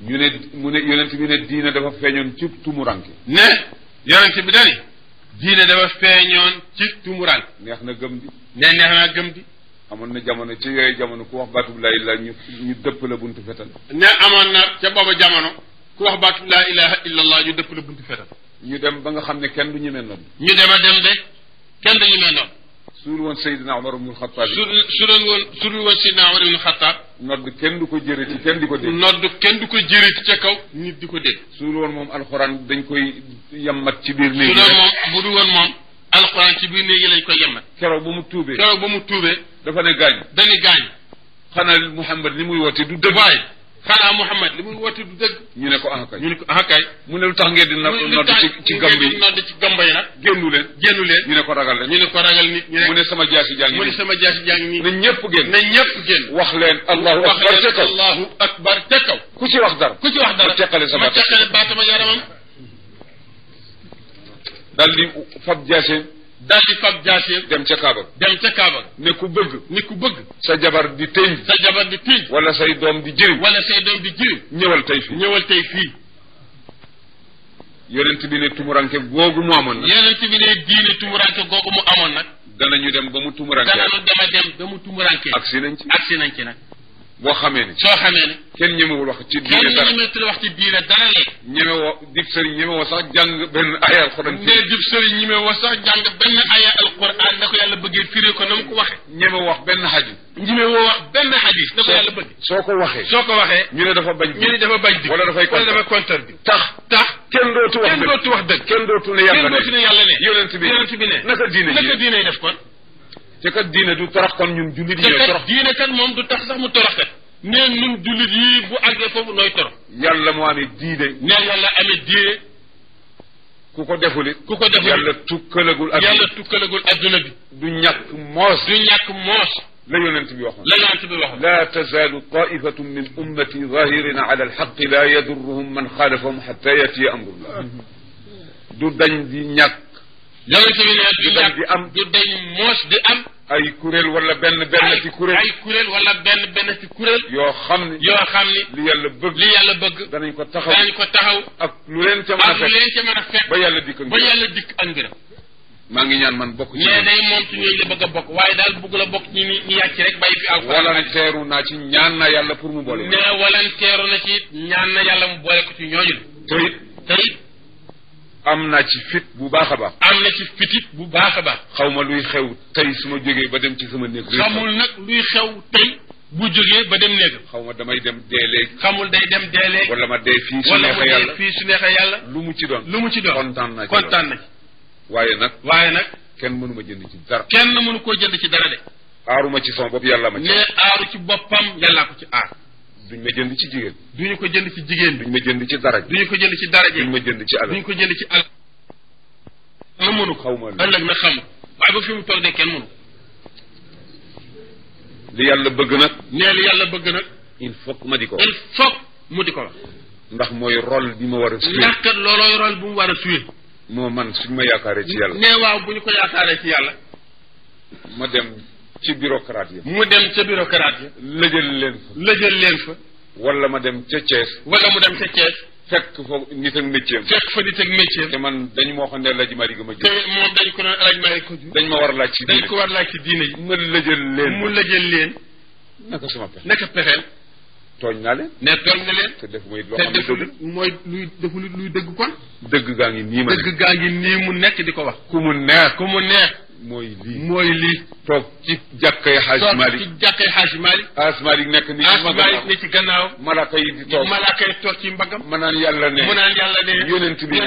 ñu ne mu ne yonent bi ne diine dafa feeñoon ci tumuranke ne yonent bi dani diine dafa feeñoon ci tumuranke neex na gëm di ne neex naa gëm di amoon na jamono ci yooyu jamono ku wax baatub laa ilaaha ñu dëpp la buntu fetal ne amoon na ca booba jamono ku wax baatu laa ilaha illa allah ñu dëpp la buntu fetal ñu dem ba nga xam ne kenn du ñemee noonu ñu dem a dem de kenn du ñemee noonu suul woon Seydina Omar ibnul Xattaab su dul woon Seydina Omar ibnul Xattaab nodd kenn du ko jërëti kenn di ko dégg nodd kenn du ko jërëti ca kaw nit di ko dégg suul woon moom alxuraan dañ koy yammat ci biir néeg su doon moom bu dul woon moom alxuraan ci biir néeg yi lañ koy yammat keroog ba mu tuubee dafa ne gaañ dañu gaañ xanaa Muhammad li muy woote du dëgg waaye xanaa Muhammad li muy woote du dëgg ñu ne ko ahakay ñu ne ko ahakay mu ne lu tax ngeen di nodd ci gamb yi nodd ci gamba yi nag génnu leen ñu ne ko ragal leen ñu ne ko ragal nit ñu ne mu ne sama jaasi jaa ngi mu ne sama jaasi jaa ngi nii na ñëpp génn wax leen allahu akbar ca kaw ku ci wax dara ma teqale baatama yaramam daal di fab jaaseem dem ca Kaaba ne ku bëgg sa jabar di tëñ wala say doom di jëriñ ñëwal tey fii yonent bi ne tumuranke googu mu amoon nag danañu dem ba mu tumuranke agsi nañ ci nag boo xamee ne soo xamee ne kenn ñemewul wax ci diine dara ñemewoo dib sëriñ ñemewoo sax jàng benn aya alquran dib sëriñ ñemewoo sax jàng benn aya alquran na ko yàlla bëggee firé ko na mu ko waxe ñemewoo wax benn hadis ñemewoo wax benn hadis na ko yàlla bëgg soo ko waxee ñu ne dafa bañ di wala dafay kontar bi tax kenn dootu wax dëgg kenn dootu ne yàlla ne yonent bi ne naka diine def kon te kat diine du torox kon ñun jullit yi torox diine kat moom du tax sax mu torox kat nee ñun jullit yi bu àggee foofu nooy torox yàlla moo amee diine yàlla amee diine ku ko defulit yàlla tukkalagul adduna bi du ñàkk moos la yonent bi waxoon la tazaalu taifatun min ummati zahirina ala alxaqi la yadurruhum man xaalafahum xatta yatiya amrullah du dañ di ñàkk yonent bi ne du dañ moos di am ay kuréel wala benn ci kuréel ci kuréel yoo xam ni li yàlla bëgg danañ ko taxaw ak lu leen ca mën a fekk ba yàlla dikk ak ngërëm maa ngi ñaan man bokk ci mais day moom ci ñooñu la bëgg a bokk waaye daal bëgg la bokk ci ñi yàcc rek bàyyi fi alxuraan walanteeru naa ci ñaan na yàlla pour mu boole mais walanteeru na ci ñaan na yàlla mu boole ko ci ñooñu la te it am naa ci fit bu baax a baax xaw ma luy xew tey su ma jógee ba dem ci sama néeg xamul nag luy xew tey bu jógee ba dem néegam xaw ma damay dem dee léegi xamul day dem dee léegi wala ma dee fii su neexee yàlla lu mu ci doon kontaan na ci waaye nag kenn mënu ma jënd ci dara kenn mënu koo jënd ci dara de aaruma ci sama bopp yàlla ma ci ne aaru ci boppam yàllaa ko ci aar duñ ma jënd ci jigéen duñu ko jënd ci jigéen duñ ma jënd ci dara duñu ko jënd ci dara duñ ma jënd ci alal duñu ko jënd ci alal ma mënu xaw ma ëllëg na xam waaye ba fi mu toog de kenn mënu li yàlla bëgg nag il faut ma di ko il faut mu di ko wax ndax mooy rôle bi ma war a suy ndax kat loolooy rôle bu mu war a suy moo man suñ ma yaakaaree ci yàlla ne waaw bu ñu ko yaakaaree ci yàlla ma dem ci bureaucrate yi mu dem ca bureaucrate yi lëjal leen fa wala ma dem ca Thiès fekk fa nit ak métier te man dañ moo xam ne Alaaji Maalik ma te moom dañ ko doon Alaaji Maalik ko jur dañ ma war a laaj ci diine dañ ko war a laaj ci diine yi ma lëjal leen naka sama pexe naka pexeel tooñ naa leen ne tooñ na leen te defuma it loo xam ne dëgg mooy luy dëgg kon dëgg gaa ngi nii mu nekk di ko wax ku mu neex mooy lii toog ci jàkkay Xaaj Maalik Xaaj Maalik nekk ni ci gannaaw malaaka yi di toog ci mbagam ma naan yàlla ne yonent bi